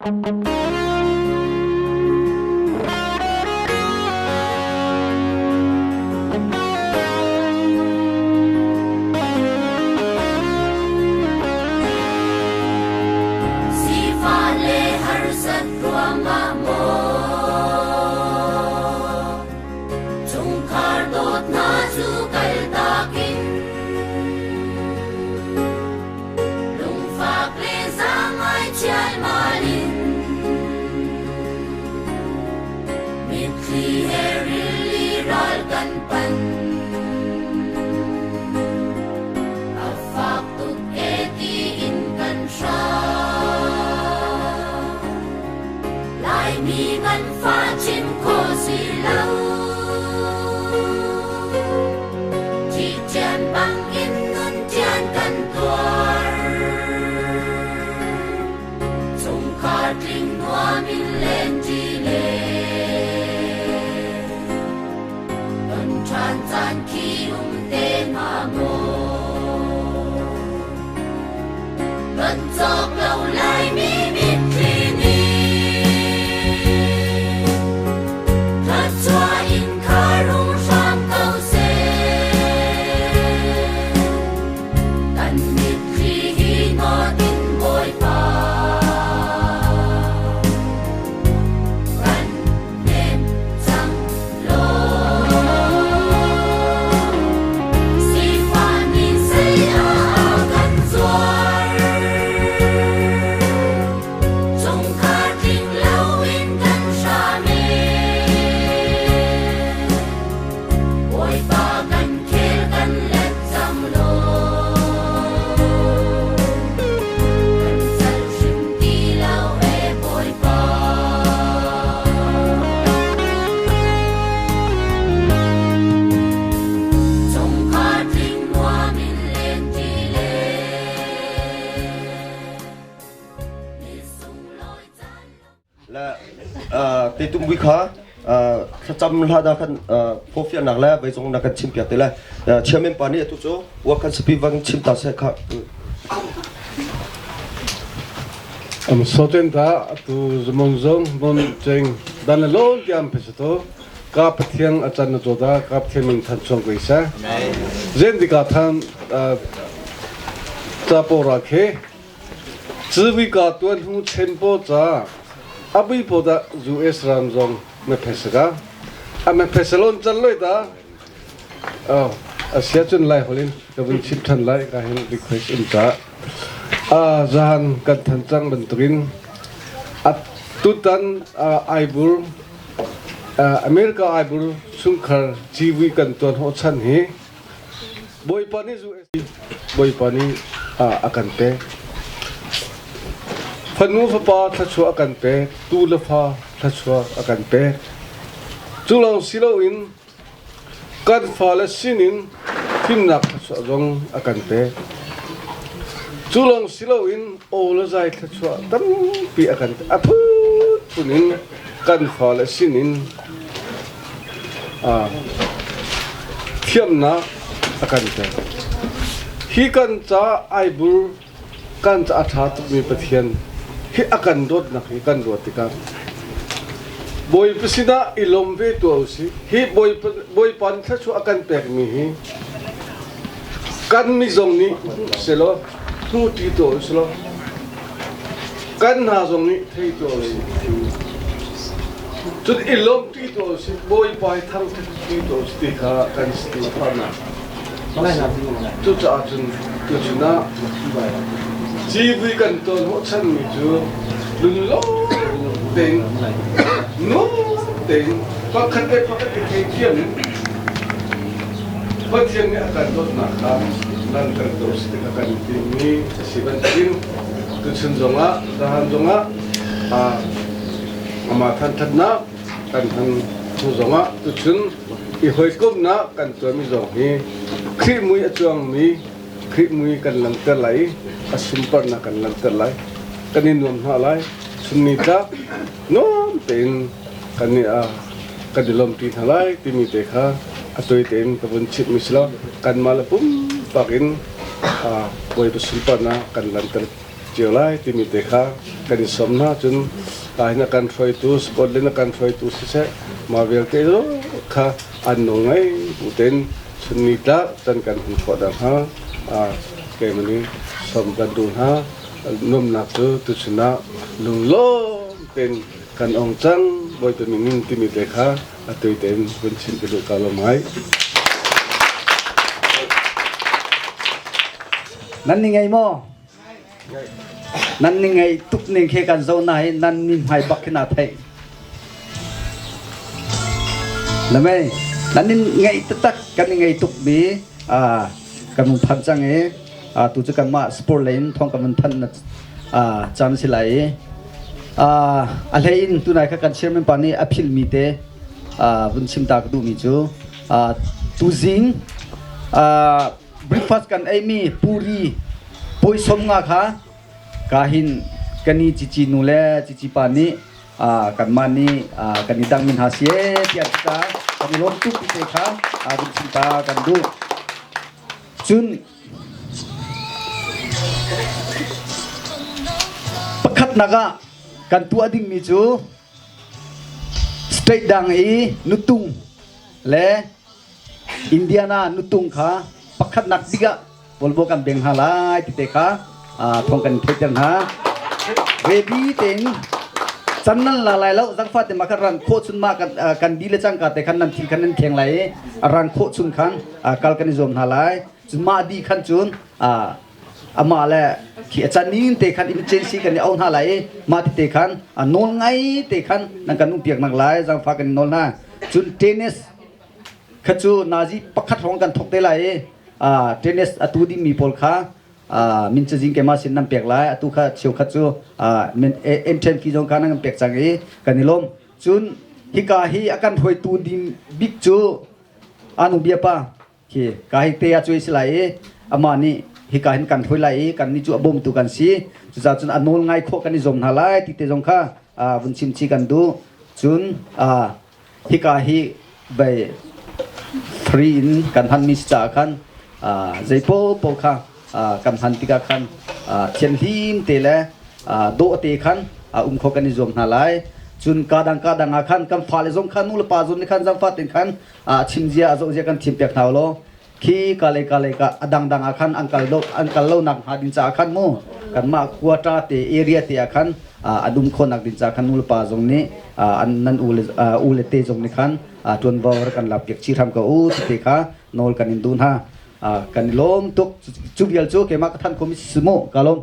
Sifah le harsat ruangah maw chungkhar dawt hna cu kaltak in lungfak le zaangai chialmal in mitthli he rili ral kan pan. A fak tuk e tiin kan hram. Laimi nganfah chim khawh si lo. Ṭihṭian bangin nun ṭian kan tuar. Chungkhar tling nuam in len ṭi le. Ton ṭhan caan khi um te hnga maw? Kan cawk lo laimi mitthli nih thluachuah in khar hung hram ko seh. Kan mitthli hi hnawt in Bawipa kan hnem cang law. Sifah nih sei ah a kan zuar. Chungkhar tling loin kan hram ee. Bawipa kan khel kan let cang law. Kan celh hrim ti lo ee Bawipa. Chungkhar tling nuam in len ṭi le ni sunglawi caan Le te tum kha thlacam hla da khan phofianak le veizong na kan chim piak te le chairman pa nih atu cu wakhan sapi vang chim ta se kha. Am soten ta tu zamon zong mon cheng dan le lon tiam phesato ka pathiang achan na choda ka pathian min than chong koi sa zen dika than cha po ra khe Ziwi ka tuan hnu chen po ca abui po da US ram zong me phesaka a me phesalon chan loi da oh asia chun lai holin ka vun chim than lai ka hin request um ta a zahan kan than chang bantukin a tutan aibur America aibur chungkhar GV kan tuan ho chan hi Bawipa nih zu Bawipa nih a kan pek. Fanu fapa thluachuah a kan pek, tu le fa thluachuah a kan pek. Cu lawng si loin kan fale sinin fimnak thluachuah zong a kan pek. Cu lawng si loin aw le zai thluachuah tampi a kan pek. A phunphun in kan fale sinin thiamnak a kan pek. Hi kan ca aibur kan ca a ṭha tukmi Pathian hi a kan dawtnak hi kan ruat tikah Bawipa sinah i lawm ve tuah usih. Hi Bawipa nih thluachuah a kan pekmi hi kan mi zong nih selaw hnu ṭi tuah usih law kan hna zong nih thei tuah usih. Cun i lawmpi tuah usih, Bawipa hi thangṭhatpi tuah usih ti kha kan si pharnak. Cucaah cun tuchun ah civui kan tuan hnawhchanmi cu lunglawm tein nuam tein pakhat le pakhat i theithiam in Pathian nih a kan dawtnak kha langhter tuah usih ti kha kan i timmi a si bantukin tuchun zongah zahan zongah amah thanthatnak kan hman hnu zongah tuchun i hawikomhnak kan tuahmi zong hi Khrih mui a cuangmi Khrih mui kan langhter lai i a sunparnak kan langhter lai, kan i nuam hna lai. Chunni tlak nuam tein kan i kan i lawmpi hna lai timi te kha a tawi tein ka vun chimhmi si lo. Kanmah le pumpak in Bawipa sunparnak kan langhter. cio lai timi te kha kan i sawm hna. Cun kahin a kan hruaitu Scotland a kan hruaitu siseh mah vialte kha an nawl ngai bu tein chunni tlak can kan hun khawh nakhnga keimah nih sawm kan duh hna. Nuamhnak cu tuchun ah lunglawm tein kan ong cang Bawipa min in timi te kha atu tein vun chim ka duh ka lo mai. Nan ni ngei maw? Nan ni ngei tuk ning khi kan zo na hi nan mi hmai bak khi na theih. Na mei nan ni ngei taktak kan ni ngei tuk mi kan mun phan cang i tu cu kanmah sport lei in thong kan mun than na caan si lai i a hlei in tunai kha kan chairman pa nih a philmi te vun chim ta ka duhmi cu tuzing breakfast kan eimi puri poi som nga kha ka hin kani cici nu le cici pa nih kanmah nih kan i dang min ha sie tiah ka kan i lawm tuk te kha vun chim ta kan duh. Cun pakhatnak ah kan tuah dingmi cu state dang i nutung le Indiana nutung kha pakhatnak bik ah Volvo kan beng hna lai ti te kha thong kan theihter hna. Ready tein can nan la lai lo zangfa te ma khan ran khawh chun ma kan kan di le cangka te khan nan thil khan nan kheng lai i ran khawh chung khan kal kan i zuam hna lai. Cun mah di khan cun amah le khi a can ning te khan emergency kan i au hna lai i mah ti te khan nawl ngai te khan nan kan umpiak nak lai zangfa kan i nawl hna. Cun tennis kha cu nazi pakhat hrawng kan thok te lai i tennis a tu dingmi pawl kha min cazin keimah sin nan pek lai. Atu kha cheukhat cu entrance fee zong kha nan kan pek cang i kan i lawm. Cun hika hi a kan hruaitu ding bik cu anu bia pa khi ka hi te a cuai si lai i amah nih hika hin kan hruai lai i kan nih cu a bawmtu kan si. Cucaah cun a nawl ngai khawh kan i zuam hna lai ti te zong kha vun chim chi kan duh. Cun hika hi bei free in kan hmanmi si caah khan zei paohpaoh kha kan hman tikah khan thianhlim te le dawh te khan um kho kan i zuam hna lai. Cun kadang kadang ah khan kan fale zong khan nu le pa zong nih khan zangfah ten khan chim zia a zoh zia kan thim piak hna law khi ka le ka le ka a dangdang ah khan an kal lo an kal lo nak hnga ding caah khan mu kanmah quarter te area te ah khan a dum kho nak ding caah khan nu le pa zong nih an nan u le u le te zong nih khan tuanvo kan lak piak chi hram ko u ti te kha nawl kan in duh hna. Kan i lawm tuk. Cu vial cu keimah ka than khomi si mu. Ka lawm.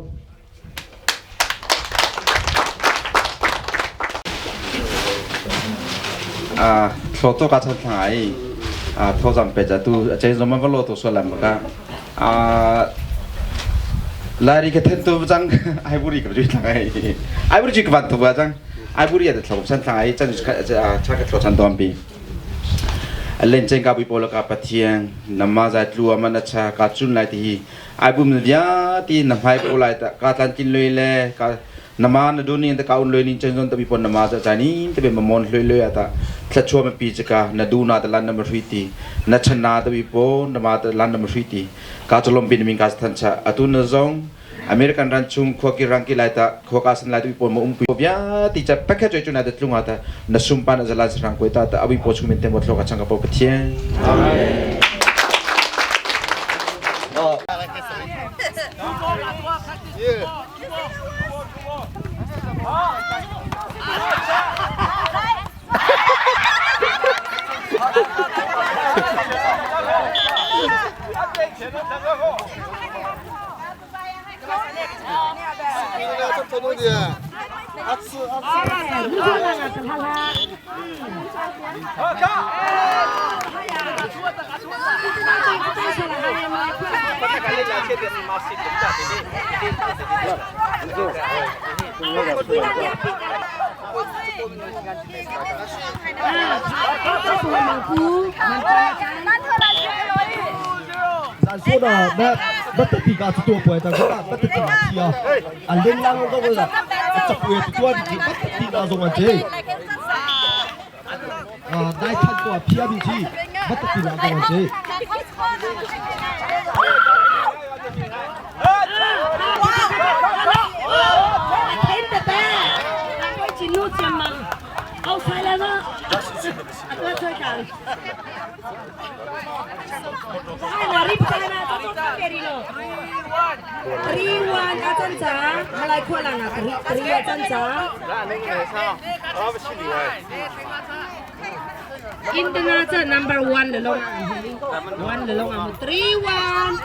Thlo to ka chan thang ai tho zam pe ja tu chen zo ma va lo to so lam ka lari ka then tu chang ai buri ka ju thang ai ai buri ji ka van tu ba chang ai buri ya thlo chan thang ai chan cha ka thlo chan dom bi len chen ka bui polo ka pathian nama za tlu ama na cha ka chun lai ti hi ai bum via ti na hmai po lai ta ka tlan kin loi le ka nama na dun ni ta ka un loi ni chen zon ta bi pon nama za cha ni te be mamon hloi loi ata thla chua ma pi chaka na du na ta lan na ma hrui ti na chan na ta bi po nama ta lan na ma hrui ti ka cholom bin min ka than cha atu na zong American ran chung khua ki rang ki lai ta khua ka san lai ta bi pon ma um pi via ti cha pakhe choi chuna ta tlunga ta na sumpan azala rang koi ta ta abi po chung min te mo thlo ka chang ka po pathian. Amen. Au sai la na. Atu choi kan. Ai na ri pa na to to peri lo. 3 1 a chan cha malai khua la nga 3 a chan cha. Indana cha number 1 le long 1 le long amu 3 1.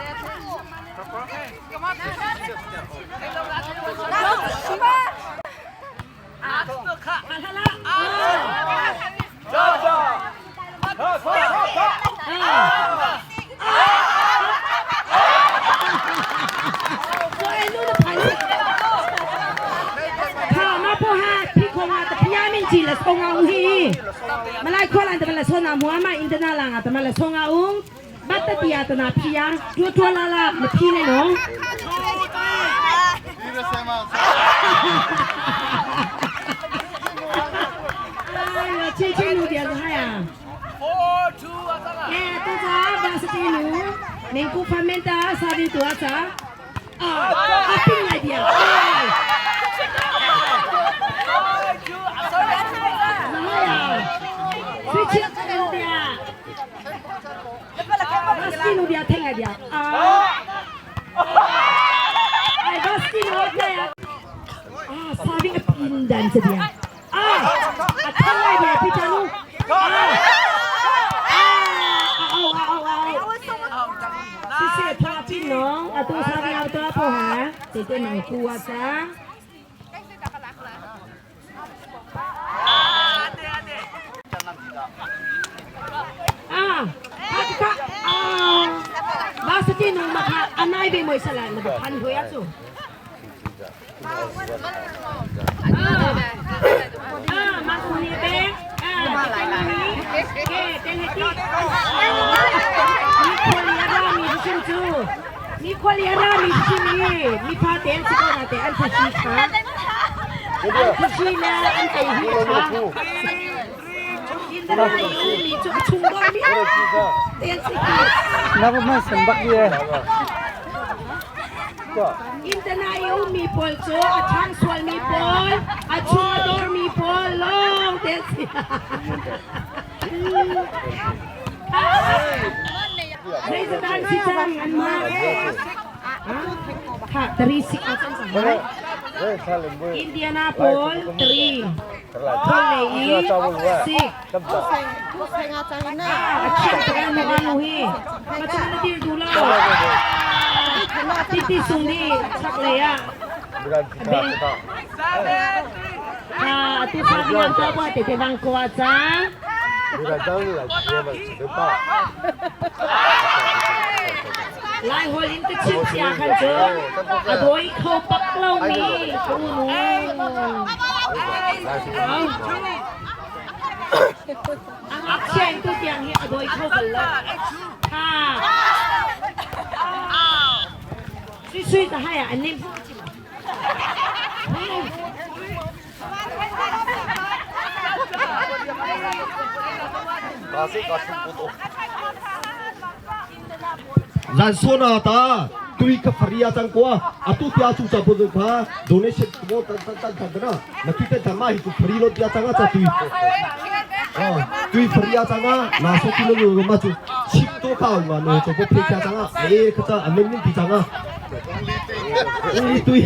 Malai khua lan te la sona mua ma interna la nga te ma la songa ung bat ta tia ta na phia tua tua la la na phi ne no Ai wa che che nu dia hai à Eh tu cha ba sa ti nu Neng ku famenta sa bi tua cha Ah a ping lai dia Sui chi dia Basti nu dia theng dia. Ai basti nu dia. Ah sabi a pin dan sa dia. Ah a theng ai dia pi chanu. Ah ah au au au. Si si tha pin no. Atu sabi au to po ha. Te te nang kuwa sa. Ah, ka ah, basta tinong maka anay be mo isa lang nabakhan ho yacho. Ah, ah, makuni be. Ah, ni, ke ten heti. Ni kholia ra mi sim chu. Ni kholia ra mi sim ni, mi pha ten si ko na te an phu chi kha. An phu chi na an tai hi kha. Interna mi pawl cu a ṭhang sualmi pawl, a chung a dormi pawl lawng te an si. Zeizatan si cang an mah? Kha, tari sik a cang cang lai. Indiana pawl tari. Pawl le i sik. A chiah tak ang mukha nu hi. Macam na dir du lo. Titi sung di chak lei ah. Ah, tu sa biang to ba te te bang ko cha. Lai hol in te chim sia khan chu. A doi kho pak lo mi ku nu. A ngakchia in tu tiang hi a dawi kho bal lo. Ha. Sui sui ta hai ah an nim. Zan sona ta tui ka faria chang kwa atu tia chu cha bu kha donation mo tan tan tan tan na na ki te dama hi tu fari lo tia changa cha tui tui faria changa na so ti lo ma chu chip to kha ma no cho bo phe cha changa e kha cha amendment ti changa tui tui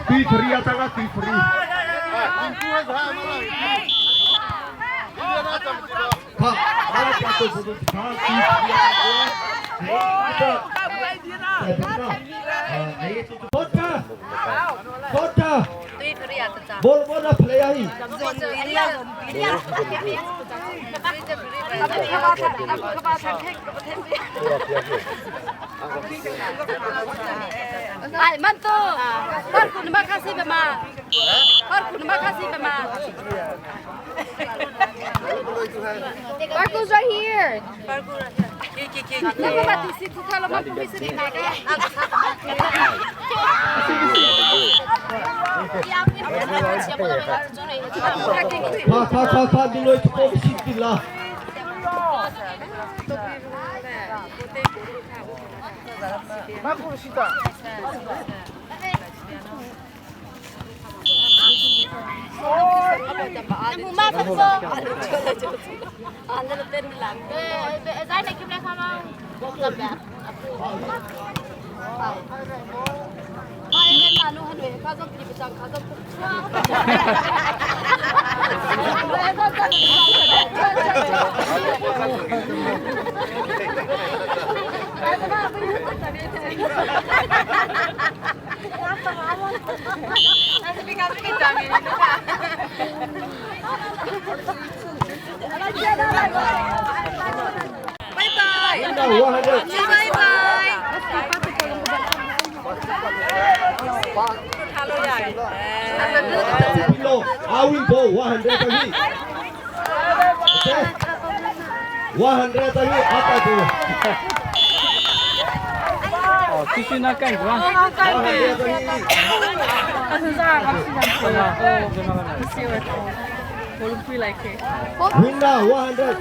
tui faria changa tui fari kha ma pa to bo kha tui faria Bota Bota Bol bol na play ai Ai manto par kun ma khasi ba ma par kun ma khasi ba ma Parkour's right here. Kha kha kha kha du loi ko si ti la. Winner 100. Pilo, awin po 100 tahi. Okay. 100 tahi apa tu? 哦，继续那干什么？ 100 tahi. Winner 100.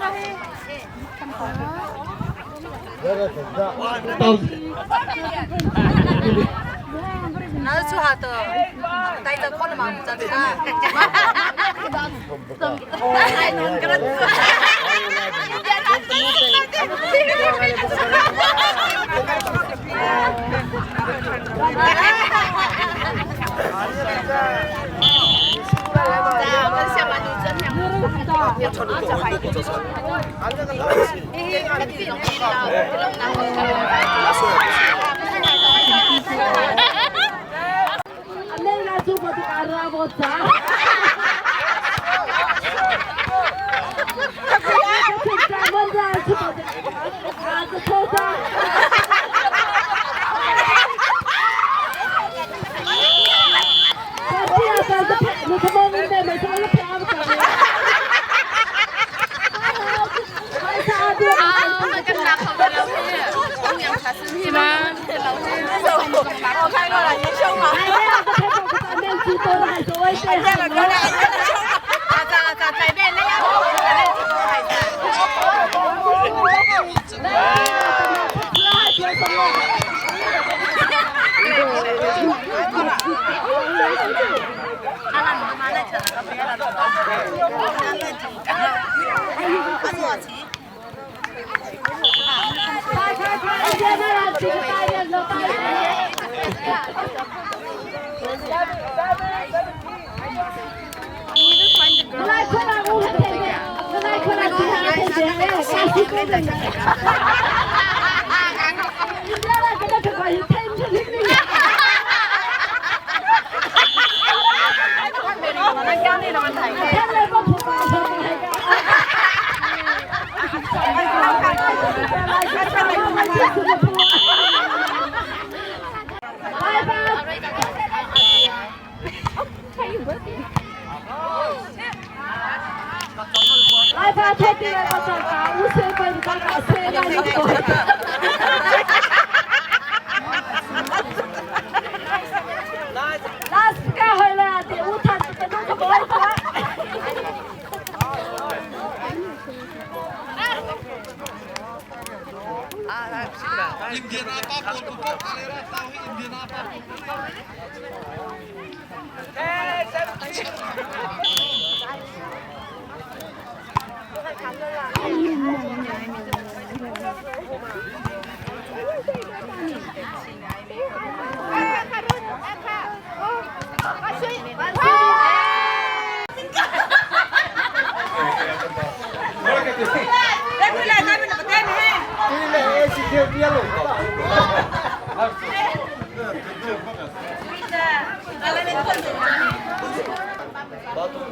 Thousand.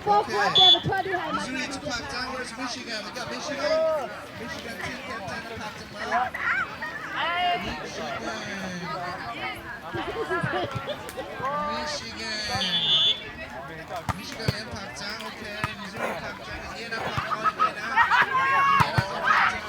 Missouri cu phak cang. Where's Michigan? We got Michigan. Michigan team captain na phak cang ma? Michigan. Michigan. Michigan le phak cang. Okay. Missouri phak cang. Indiana phak ko. Indiana. Indiana zong phak cang.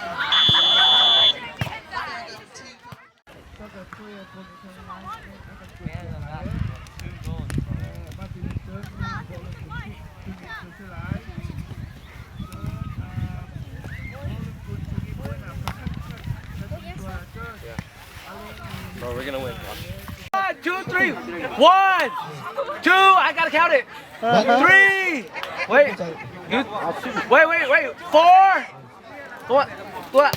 Bro, we're gonna win. One, two, three. One, two. I gotta count it. Three. Wait. You, wait, wait, wait. Four. What? What?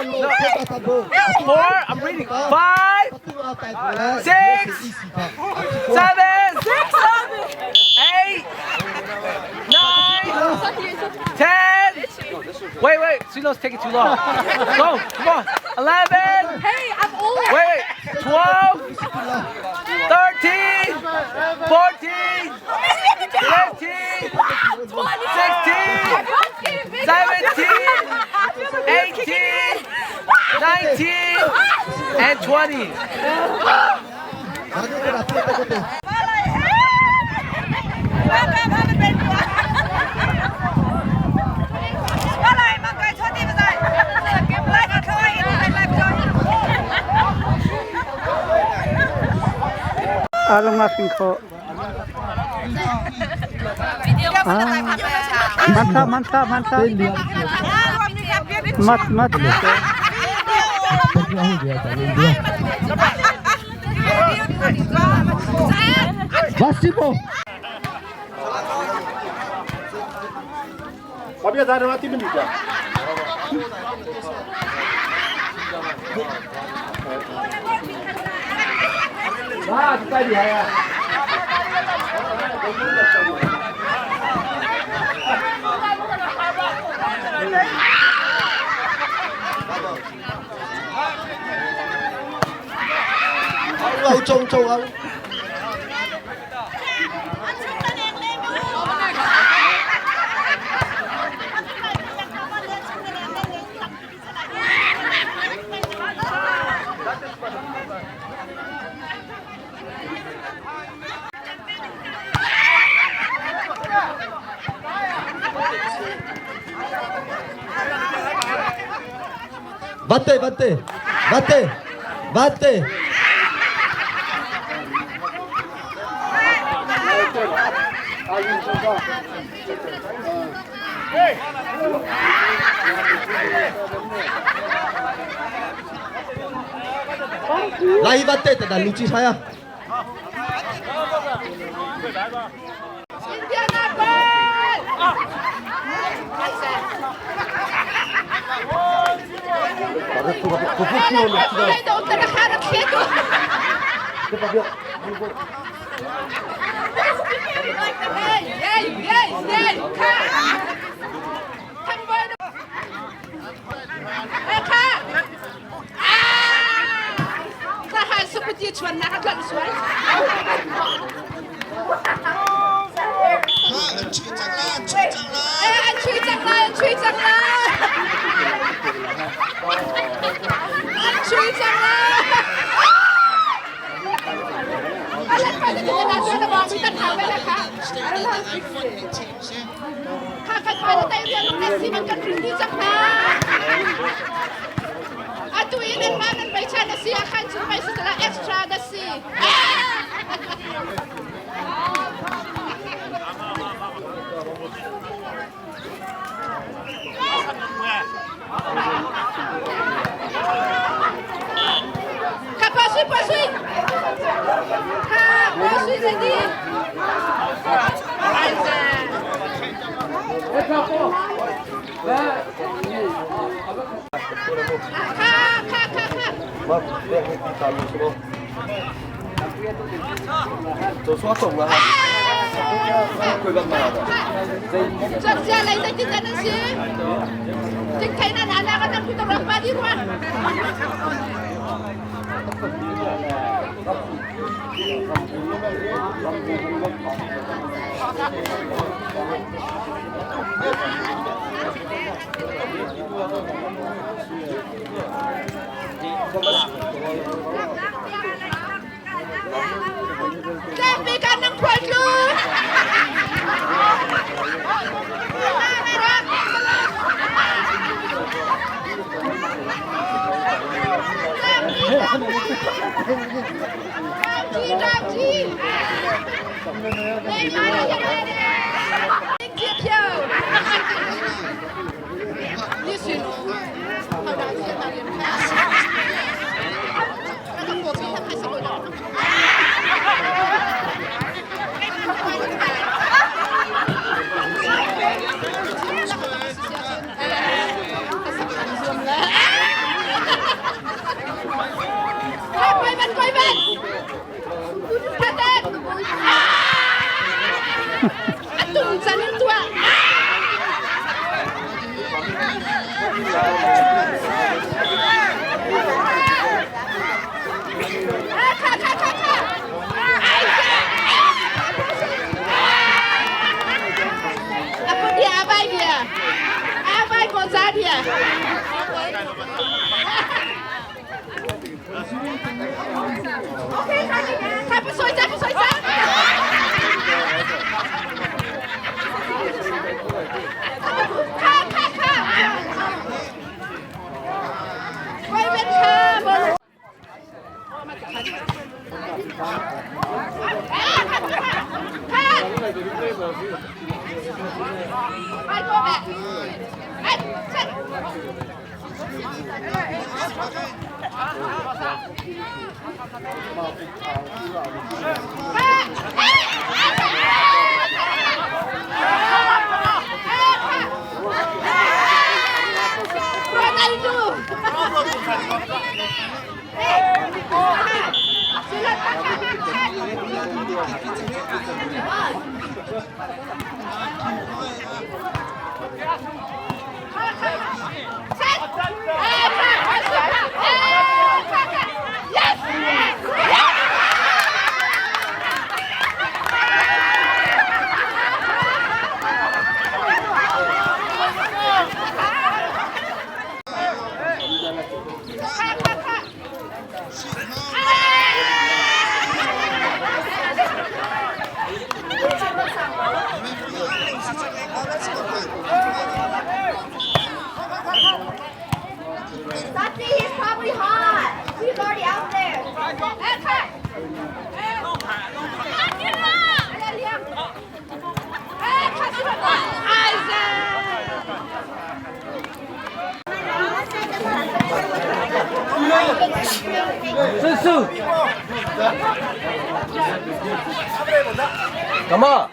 No. Four. I'm reading. Five. Six. Seven. Six. Eight. Nine. 10. Wait, wait. Suno's taking too long. Go. Come on. 11. Hey, I'm old. Wait, wait. 12. 13. 14. 15. 16. 17. 18. 19. And 20. Along asking ko. Mantap, mantap, mantap. Mat, mat. Basipo. Pabia dah mati benda. Ah, kita dia ya. Au trong trong au. Batte, batte, batte, batte. Lai batte ta luci saya. 干嘛？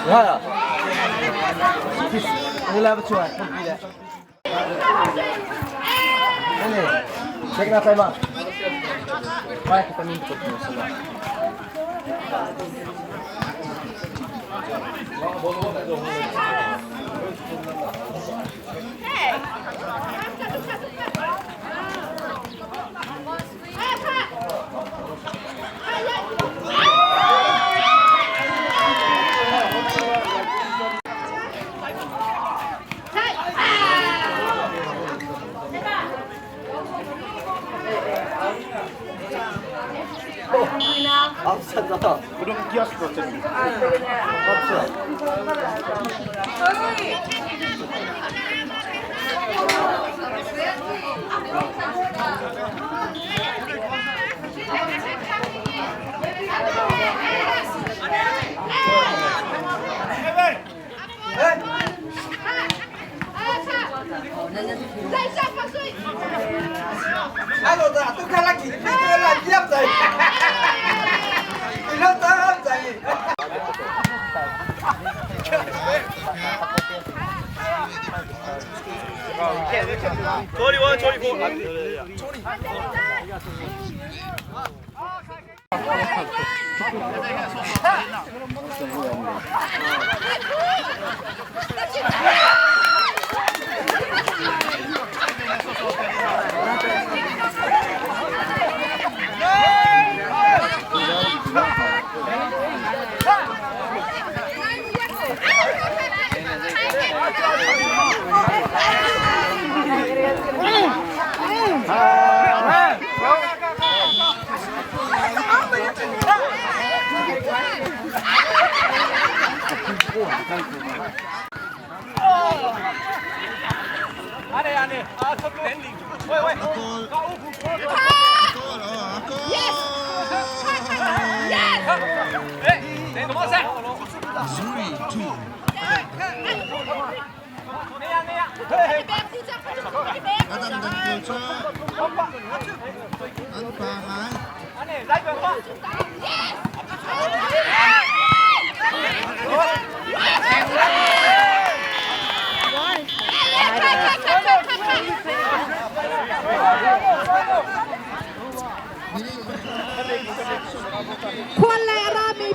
你看啊，你来不出来，不比的。那你，谁给他拍嘛？快，给他们不做是吧？ Missouri 2. A dangdang pawl cu an pa ngai. Khual le a rami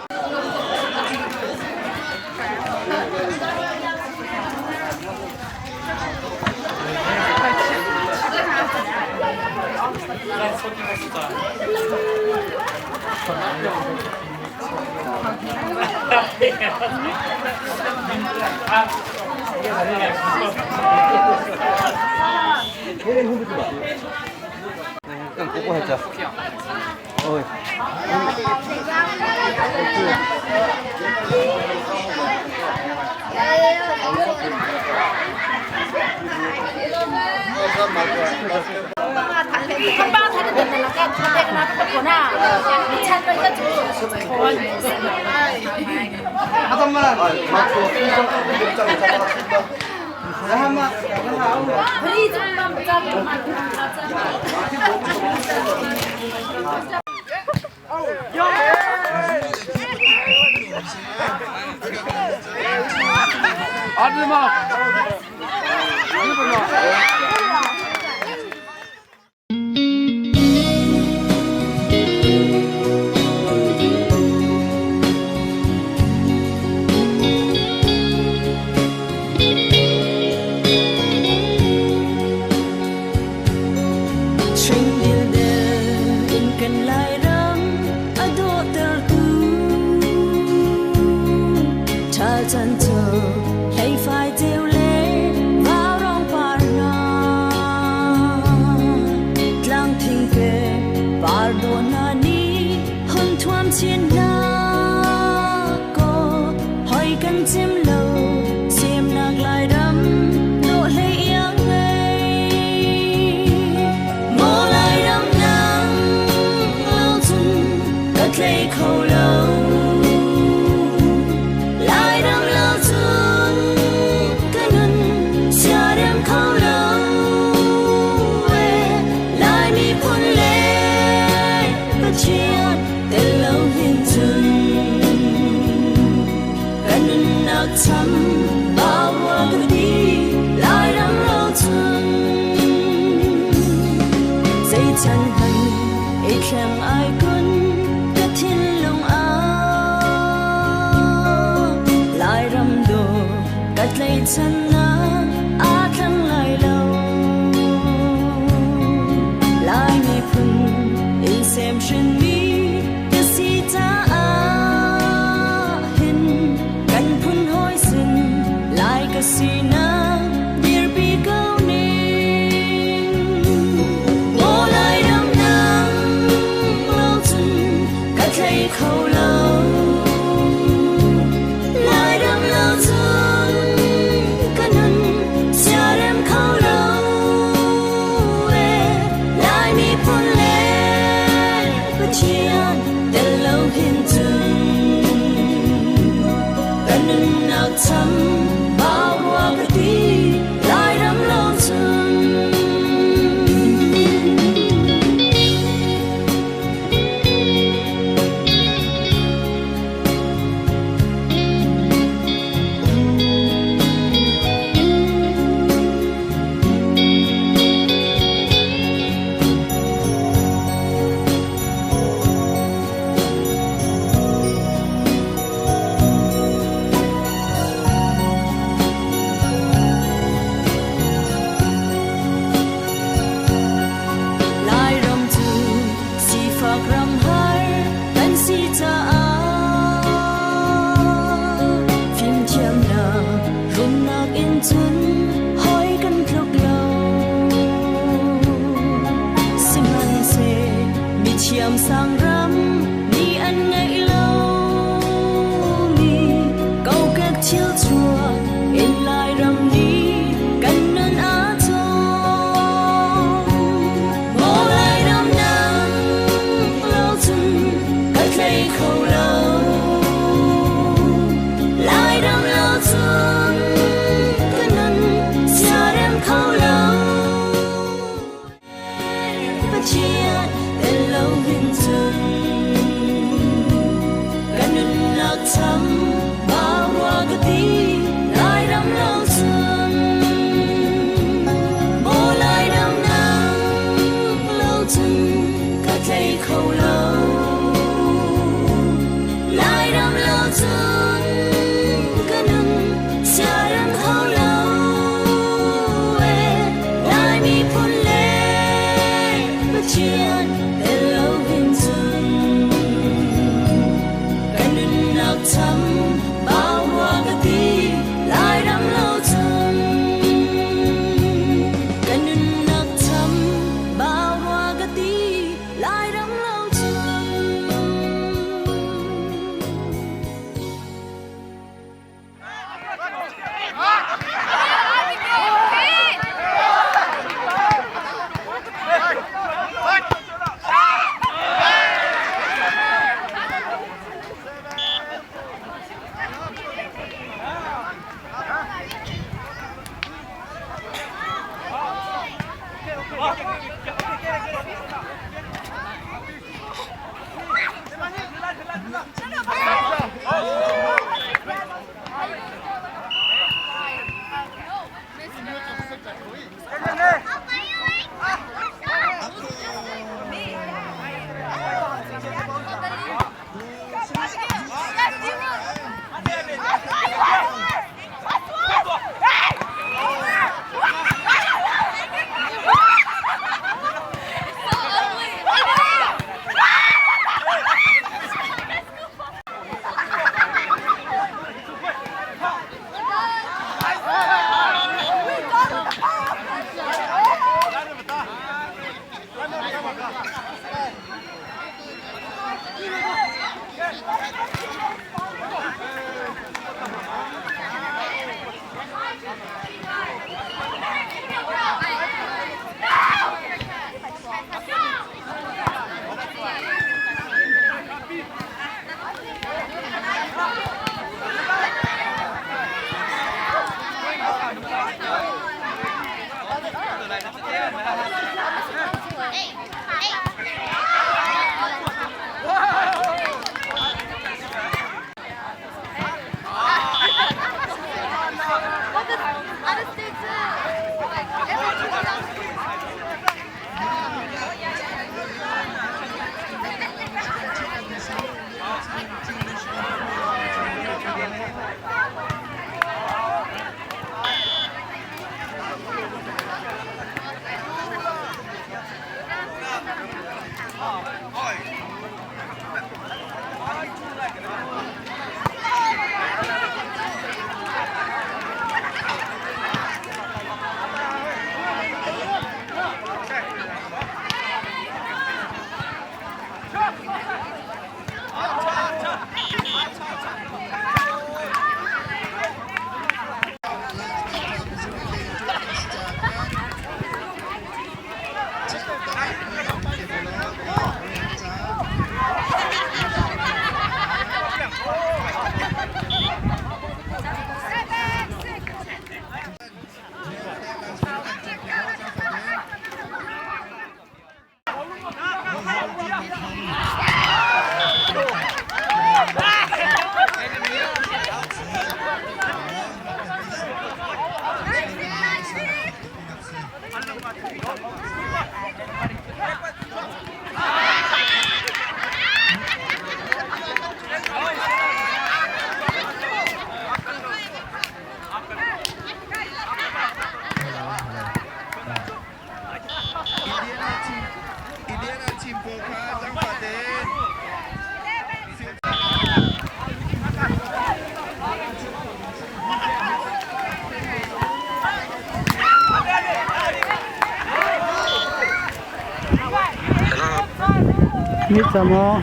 Ni ca maw?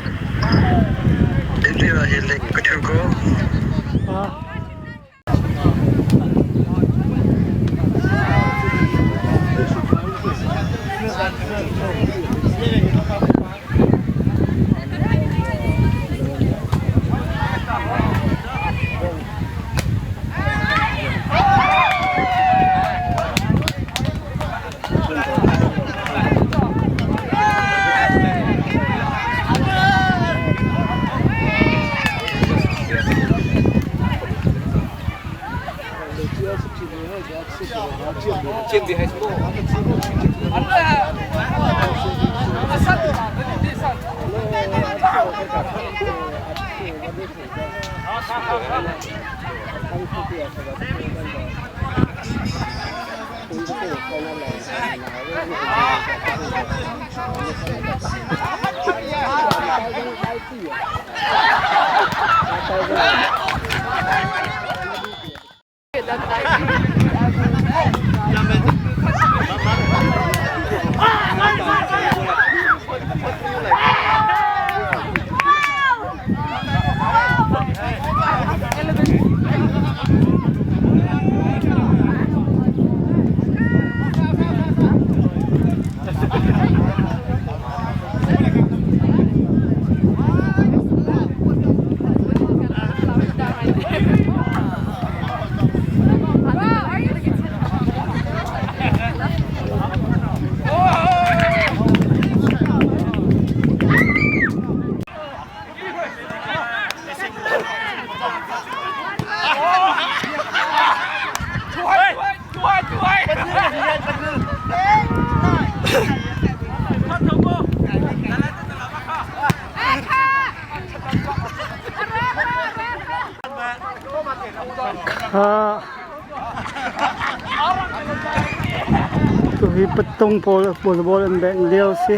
Tuhi patung pawl volleyball an bengh lio si.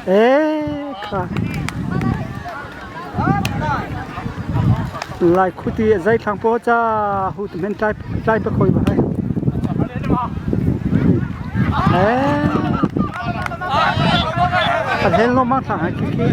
Ee kha. Lai khuti zai thlang po cha hu tu men tlai tlai pa khoi ba hai. Ee. A hel lo ma thlang hai khi khi.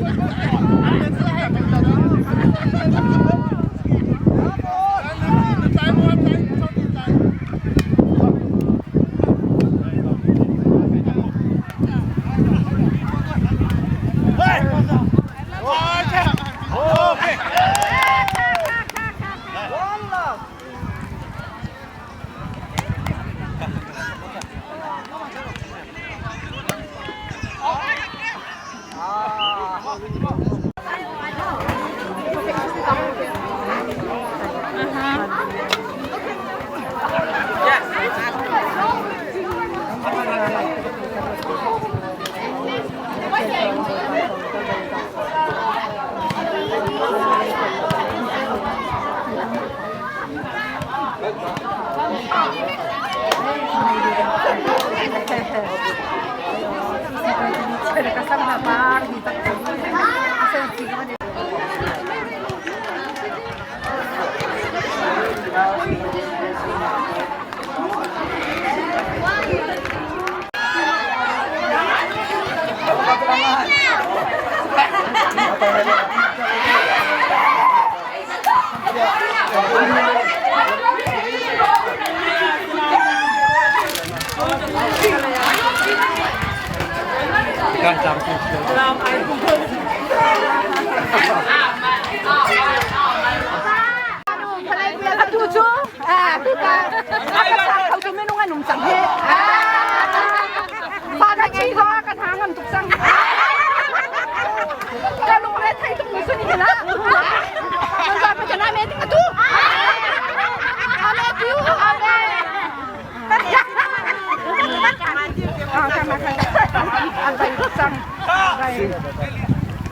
Atu cu tu ta a ka sang kho tu minung an um cang hi. Fa na ngei zong a kan ha ngam tuk cang. Ka lungre thei tuk mi sun hi na. Kan za pa chana me ting atu. Ame tu ame.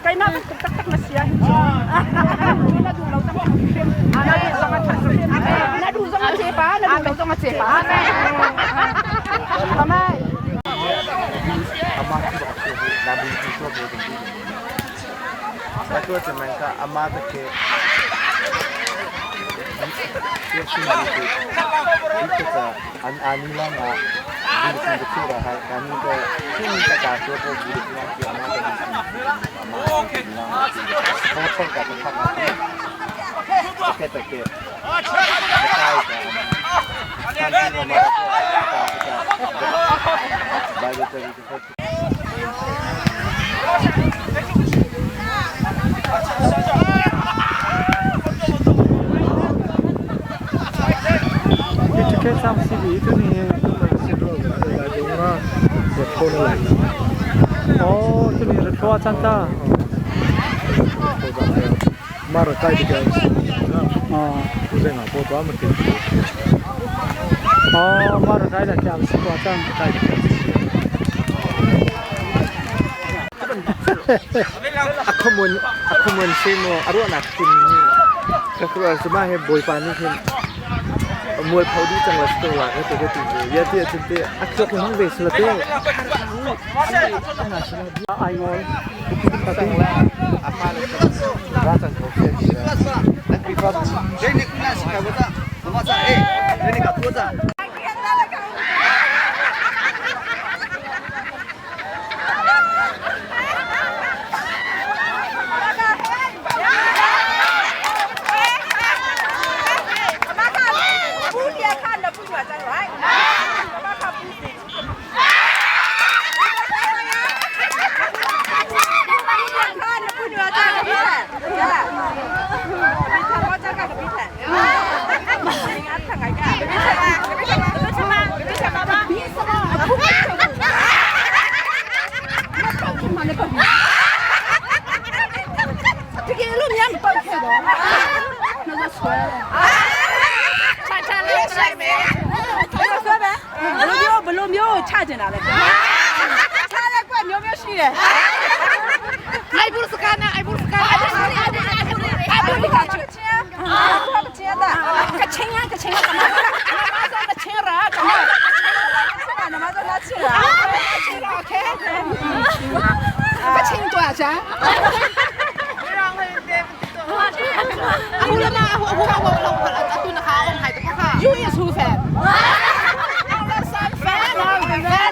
Keimah bantuk taktak na si ahhin cu na duh lo zong na duh zong a na duh zong a cepa na duh lo zong a cepa. Amai. An ani lang ah. 哦，这里是拖长大。哦，马尔盖的家是多长？ Akhumun akhumun simo aruanak tin ni ka kru suma he boy pa ni hin mual phau di chang la sto la ka te ka ti ya ti chin te akhak hang ve sla te Ai ngol. Ra chang ko fe na kri pa Jeni kuna si ka bota. Mama sa eh. Jeni ka tuwa ဘလို့မျိုးကိုချကျင်တာလဲချတဲ့ကွက်မျိုးမျိုးရှိတယ်အိုင်ဘူးစကာနာအိုင်ဘူးစကာအိုင်ဘူးအိုင်ဘူးကချင်းအာကချင်းတာကချင်းကချင်းကမမဆောကချင်းရာကမနမဆောလာချင်းရာချင်းရာโอเคကချင်း多少钱阿胡了吗？阿胡阿胡我我我阿杜那好，我还得不哈？有一出饭。饭饭饭。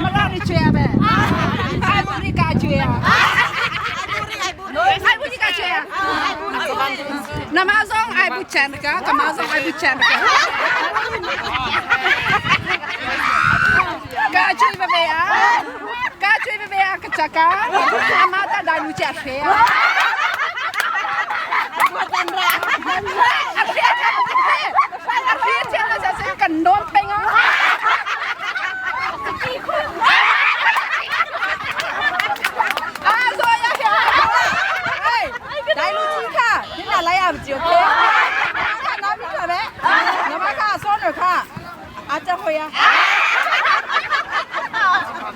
မရရချွေပဲအိုင်ဘူရီကာချွေအိုင်ဘူရီကာချွေနမဇောင်းအိုင်ဘူချန်ကကမဇောင်းအိုင်ဘူချန်ကကာချွေပဲပဲအာကာချွေပဲပဲအာကချကာအမတာဒါလူချဖေအာအဖေအဖေချန်လာစကန်ဒွန်ပငါ 啊，说呀呀！哎，来路金卡，你哪来呀？不就 OK？看哪边卡呗？哪边卡？双人卡？啊，这会呀？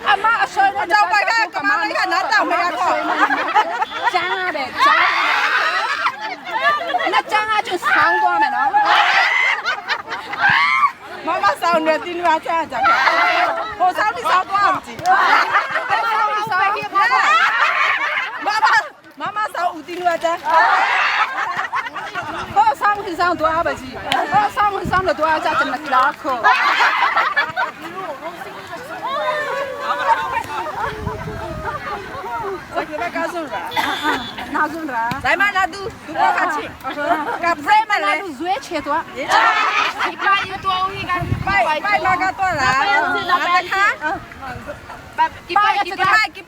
阿妈说，我找白卡，干嘛？你看哪到没呀？讲啊呗，讲。那讲啊就上光了喏。妈妈上热电话这样讲，我上你上多少级？妈妈妈妈上五点多钟。我上很上多少级？我上很上了多少家怎么拉口？来嘛，那都都我卡去，卡不嘛来，热切多，拜拜那个多啦，那个卡，拜拜拜拜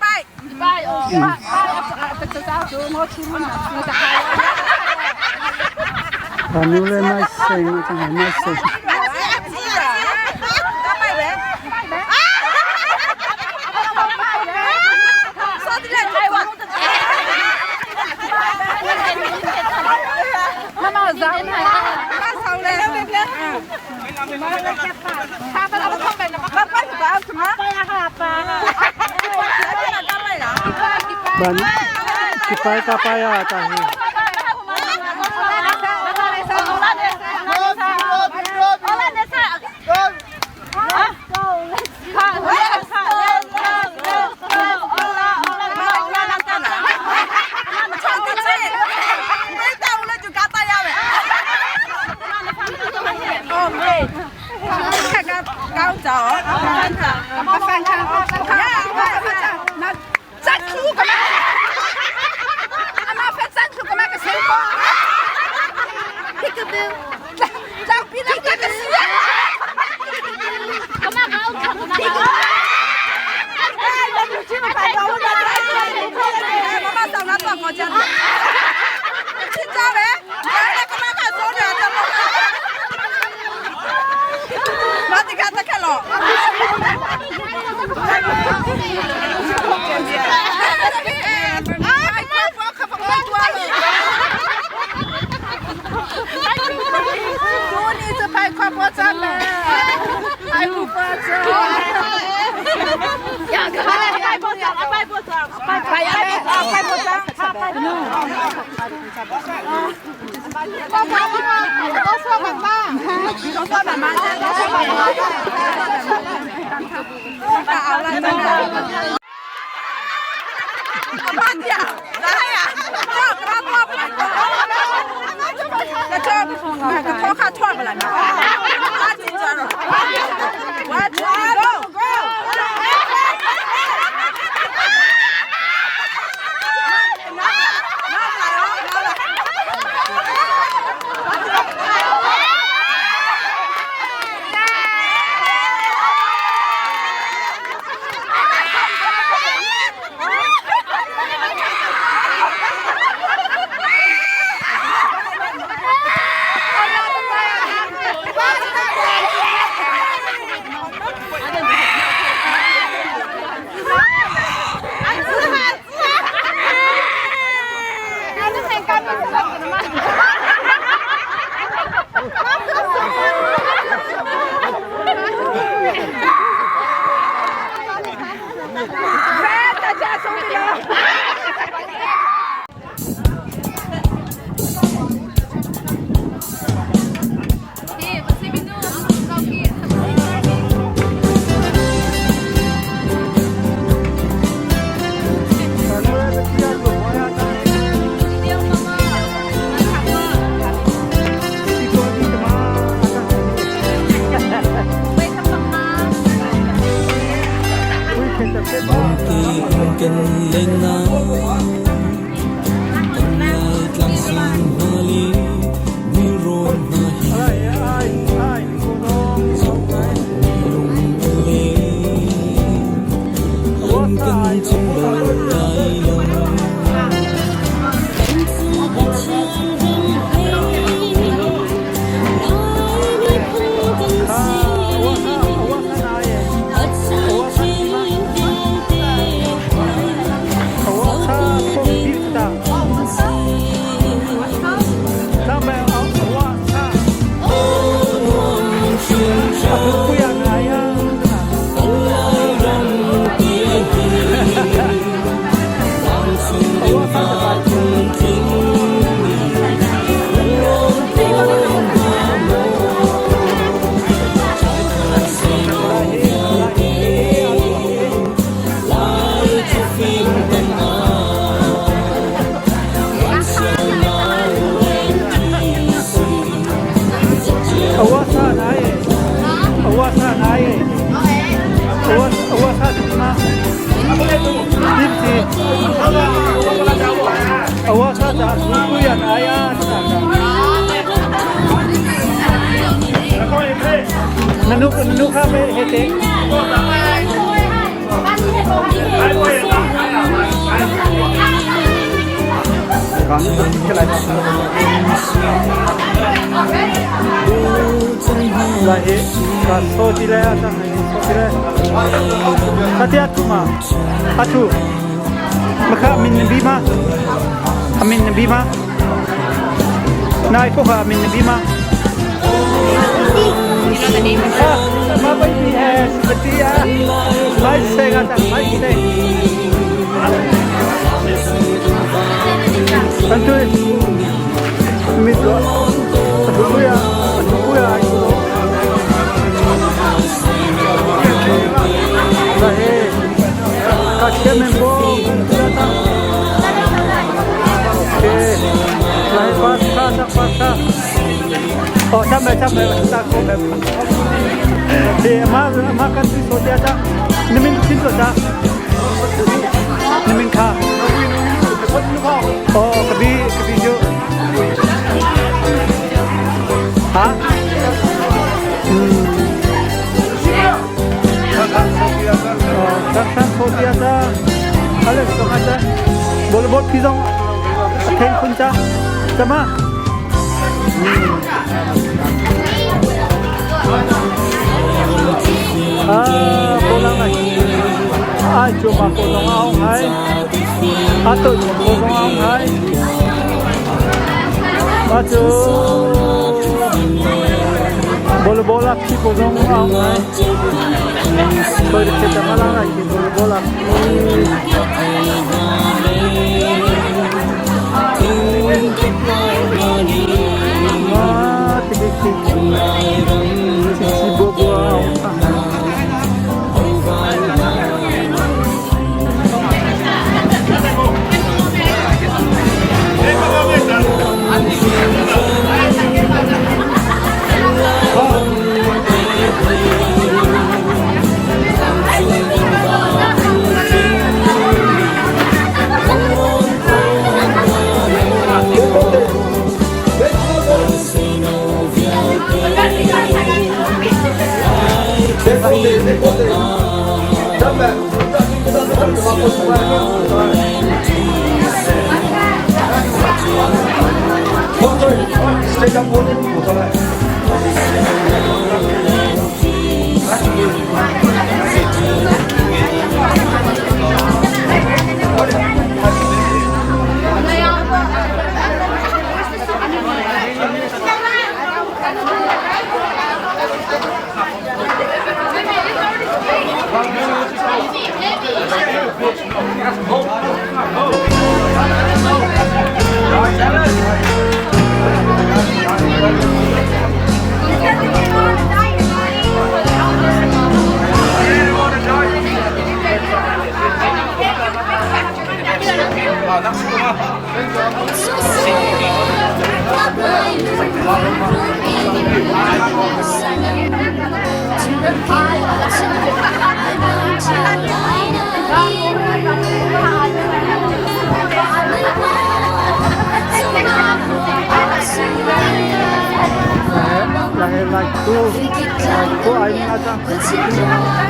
拜哦，拜拜 ဘာမျိုးလဲမိုက်စိန်ကျွန်တော်မိုက်စိန် 妈妈上妈上来了， ဘာကိပိုင်ကပိုင်ရတာဟိ高走，翻看，那赞助干嘛？阿妈发赞助干嘛个成功？这个都，让别人干个事。干嘛搞？干嘛搞？哎，我就去买包，我妈妈上那做我家的，去找呗，来干嘛干做的？我得看得看了。He ama ama kan si so tia cha nimin chin to cha nimin kha oh kabi kabi ju ha Kan so tia cha ale so ma cha bol bol phi zong then khun cha chama Ah, ko lang này. Ai chùa mà cô dòng ông hay. À tôi cô dòng ông hay. À chú. Bola bola phi cô dòng ông hay. Tôi được cái tấm lang này thì bola bola Ah, thì thì thì bua bua Lại lại tu tu ai nga cha.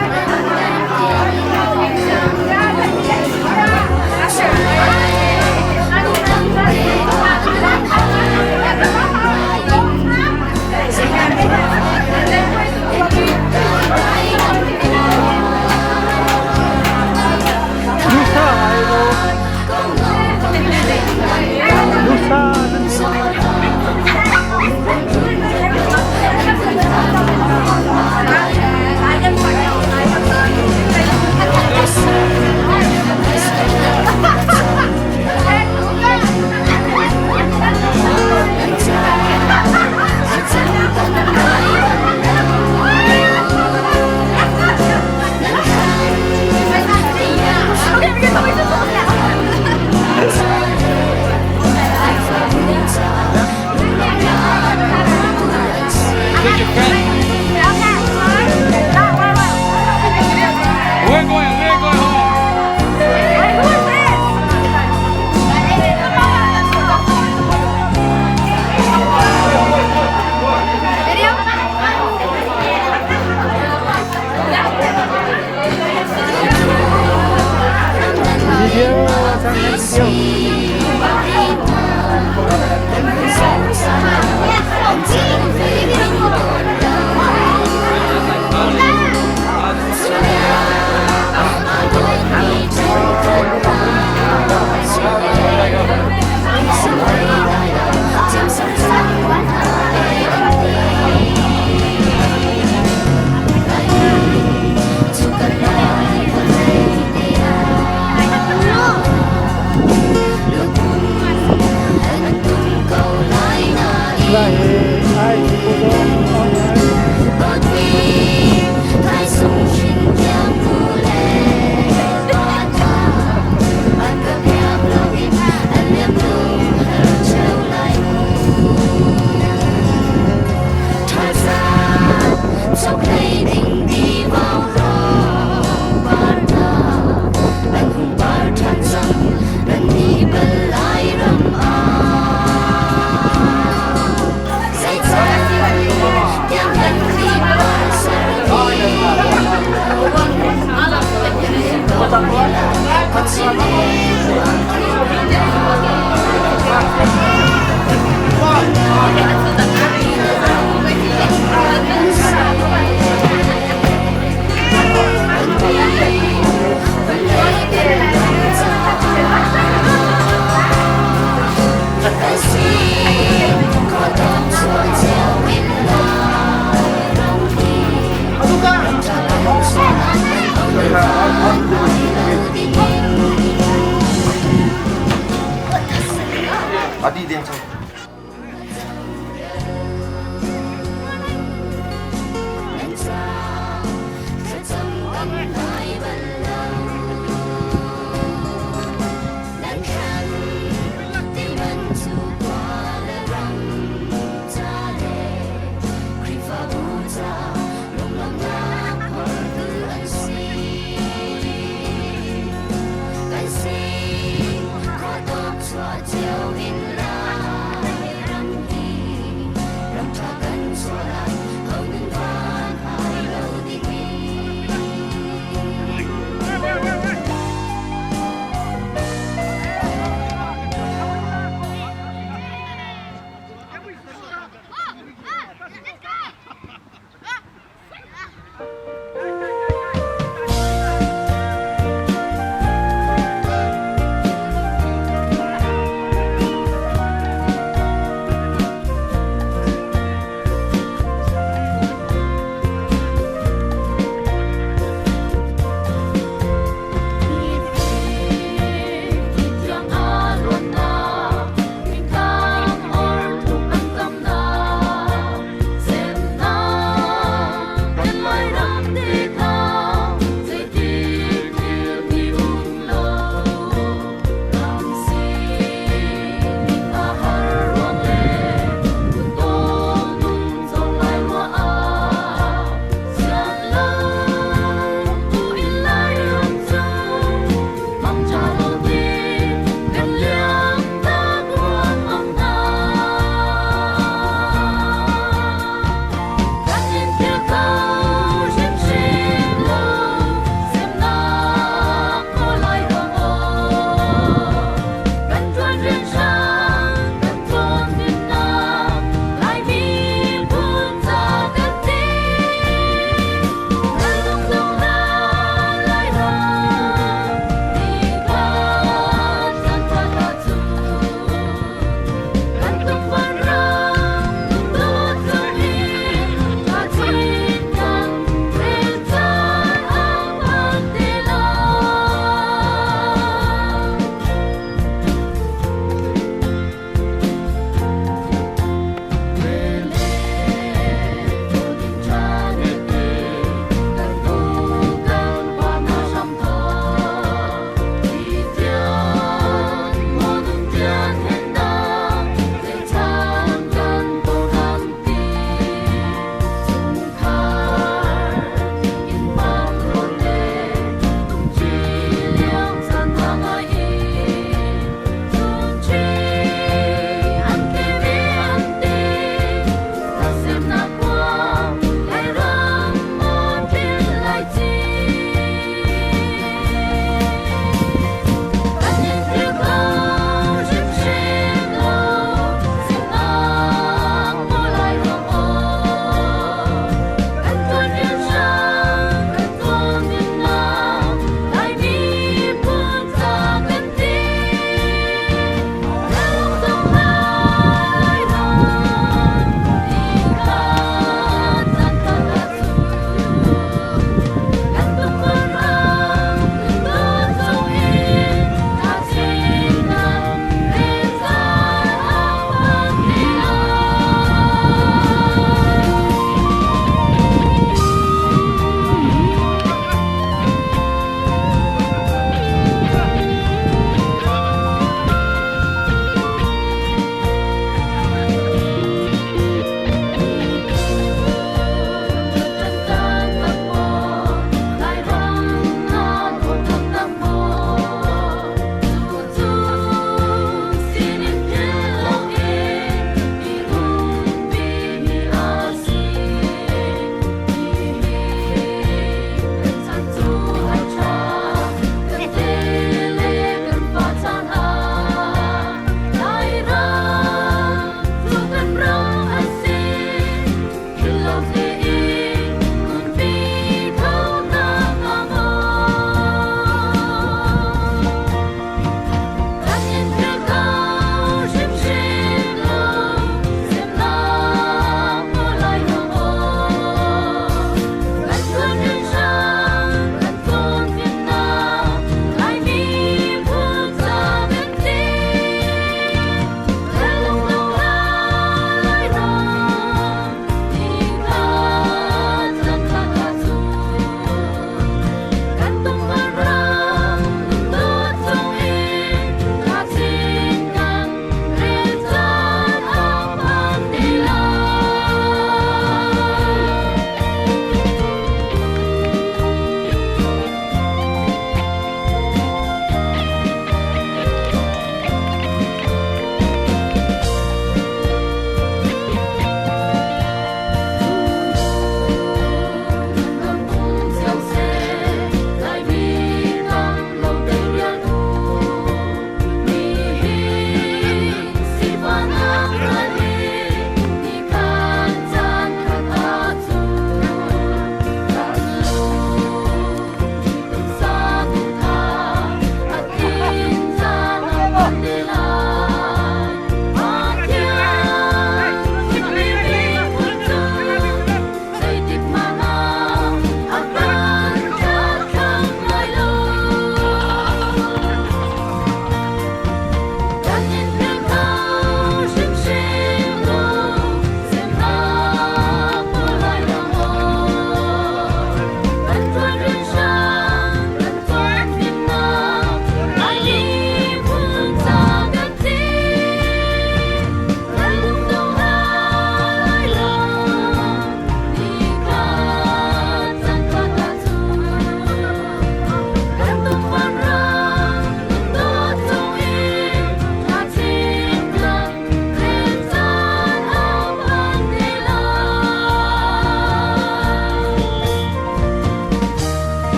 Nusa ai lo. Nusa. Kan ngai bal lo. Nan khan ti man cu khua le ram ca le Khrihfabu ca lunglawmhnak phortu an si. Kan si khawh tawk chuah cio in lai ram hi ram ṭha kan chuah lai ho nun van hai lo dingmi.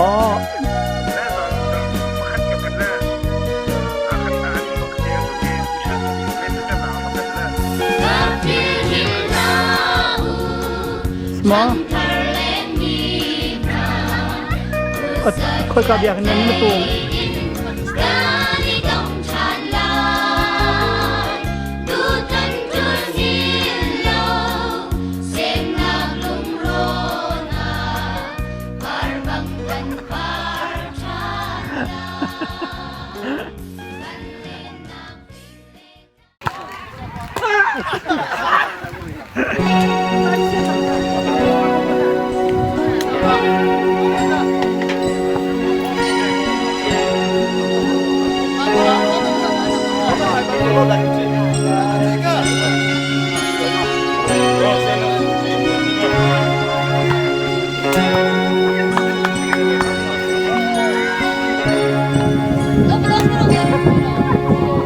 Oh. Small. Khoi ka biak nan na tung.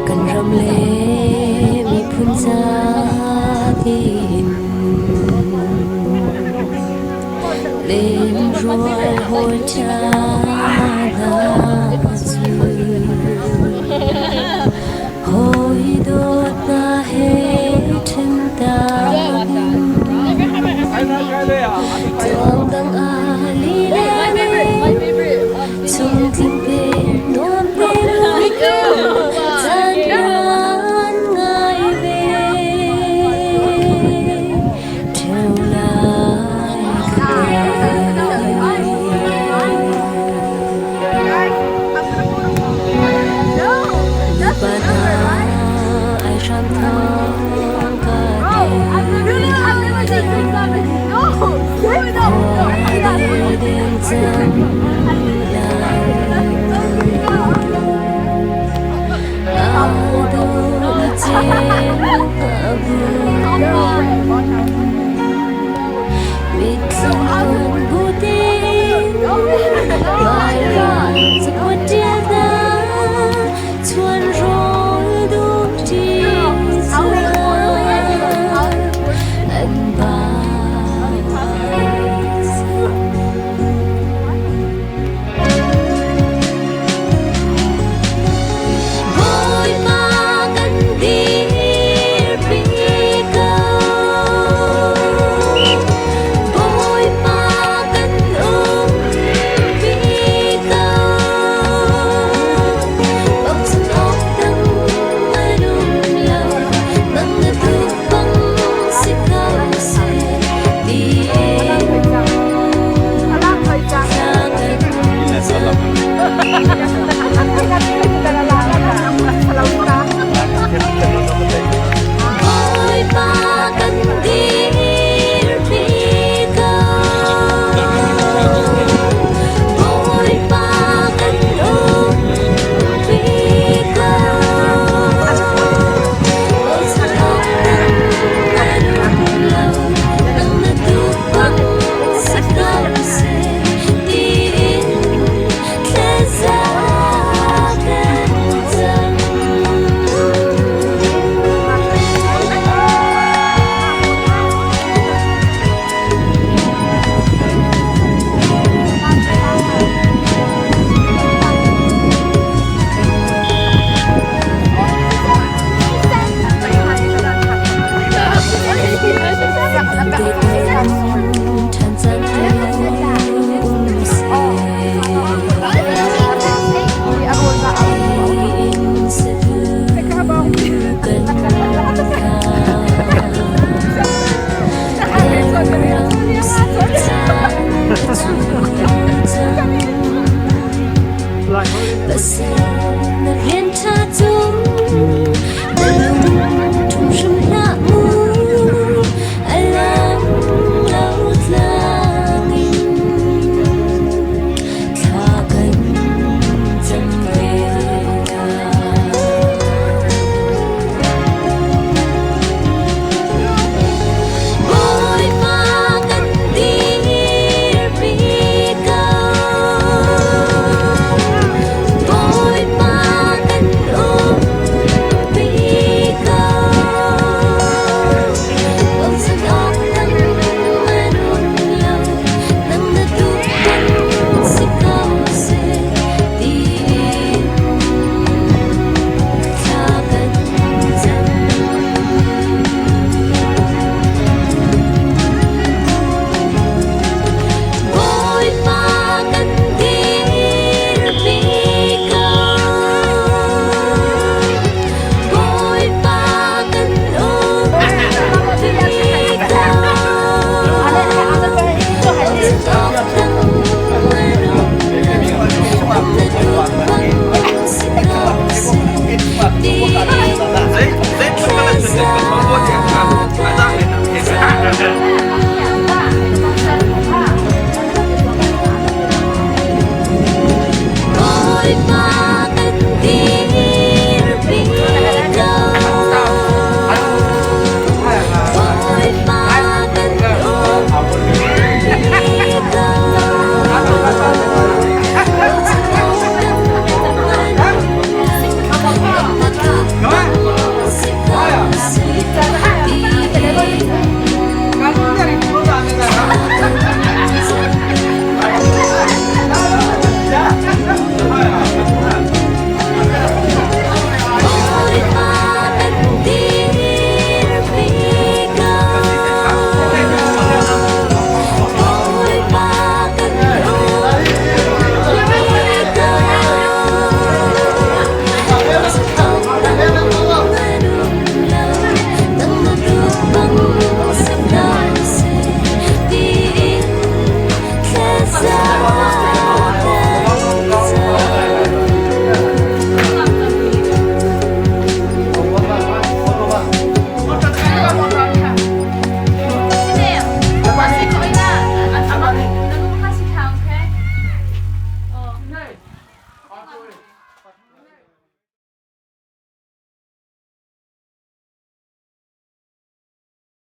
Kan ram le miphun zapi in lemrual hawi ṭha hna cu hawi dawt hna he ṭhen ta ding tuang dang ah lila chung tling te nuam te caan nan ngai ve ṭheo lai ka te. Pasal na rian ṭha cu.